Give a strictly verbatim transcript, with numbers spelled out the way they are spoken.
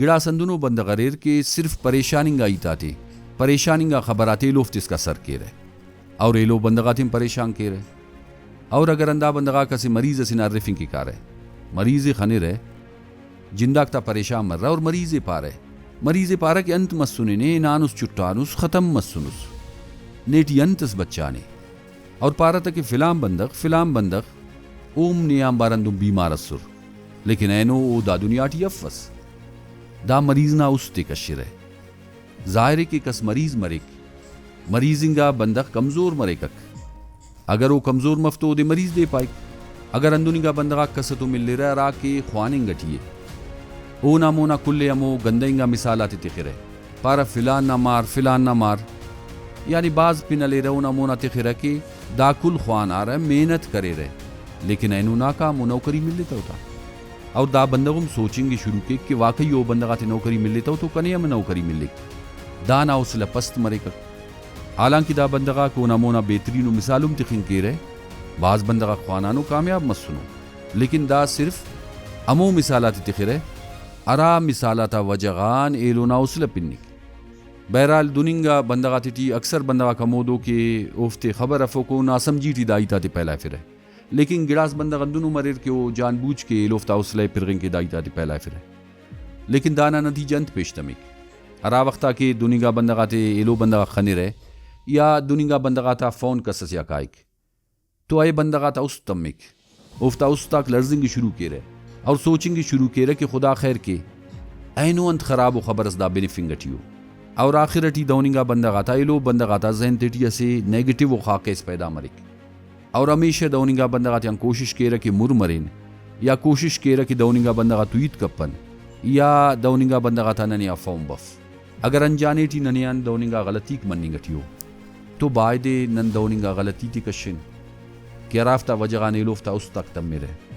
گڑاس ہندنو بندغ اریر کہ صرف پریشان انگا ہیت آتے، پریشان انگا خبر آتے ایلوفتے اسکا سر کیرہ اور ایلو بندغ آتے ہم پریشان کیرہ۔ اور اگر ہندا بندغ آک اسہ مریض اسے نا ارفنگ کہ کارہ، مریض ئے خنرہ، جنداک تا پریشان مرہ اور مریض ئے پارہ، مریض ئے پارہ کہ انت مسنے نے، ہنانس، چٹانس، ختم مسنس، نے ٹی انت اس بچانے؟ اور پارہ تہ کہ فلان بندغ، فلان بندغ اوم نے آنبار ہندن بیمار اسر، لیکن اینو او دا دنیا ٹی افس۔ دا مریض نا است ئے کشرہ۔ ظاہر ئے کہ کس مریض مریک، مریض انگا بندغ کمزور مریکک۔ اگر او کمزور مف تو اودے مریض دے پائک۔ اگر ہندن انگا بندغ آک کس ئتو ملرہ ہرا کہ خواننگ ٹی ءِ، اونا مونا کل ئے ہمو گندہ انگا مثال آتے تخرہ، پارہ فلان نا مار، فلان نا مار، یعنی بھاز پن ہلیرہ اونا مونا تخرہ کہ دا کل خوانارہ، محنت کریرہ، لیکن اینو ناکام او، نوکری ملتو تا۔ اور دا بندغ ہم سوچنگ ئے شروع کیک کہ واقعی او بندغ آتے نوکری ملتو تو کنے ہم نوکری ملیک۔ دانا حوصلہ پست مریکک۔ حالانکہ دا بندغ آک اونا مونا بہترین و مثال ہم تخنگ کیرہ، بھاز بندغ آک خوانانو کامیاب مسنو، لیکن دا صرف ہمو مثال آتے تخرہ ہرا مثال آتا وجہ غان ایلو نا حوصلہ پنک۔ بہرحال دن انگا بندغ آتے ٹی اکثر بندغ آک ہمودو کہ اوفتے خبر افوکو ناسمجھی ٹی دا ہیت آتے پھیلائفرہ، لیکن گڑاس بندغ ہندنو مریر کہ او جان بوجھ کے ایلوفتا حوصلہ ئے پرغنگ کہ دا ہیت آتے پھیلائفرہ۔ لیکن دانا نتیجہ انت پیش تمک؟ ہرا وخت آ کہ دن انگا بندغ آتے ایلو بندغ آک خنرہ یا دن انگا بندغ آتا فون کس ئسے آ کائک تو اے بندغ آتا است تمک، اوفتا است آک لڑزنگ ئے شروع کیرہ اور سوچنگ ئے شروع کیرہ کہ خدا خیر کے، اینو انت خرابو خبر ئس دا بنفنگ ٹی ءُ۔ اور آخر ٹی دہن انگا بندغ آتا ایلو بندغ آتا ذہن تیٹی اسہ نیگیٹو ءُ خاکہ ئس پیدا مریک۔ اور ہمیشہ دہن انگا بندغ آتیان کوشش کیرہ کہ مر مرین، یا کوشش کیرہ کہ دہن انگا بندغ آتو ہیت کپن، یا دہن انگا بندغ آتا ننے آ فوم بف۔ اگر انجانے ٹی ننے آن دہن انگا غلطیک مننگ ٹی ءُ، تو بایدے نن دہن انگا غلطی تے کشن کہ ہرافتا وجہ غان ایلوفتا است آک تمرہ۔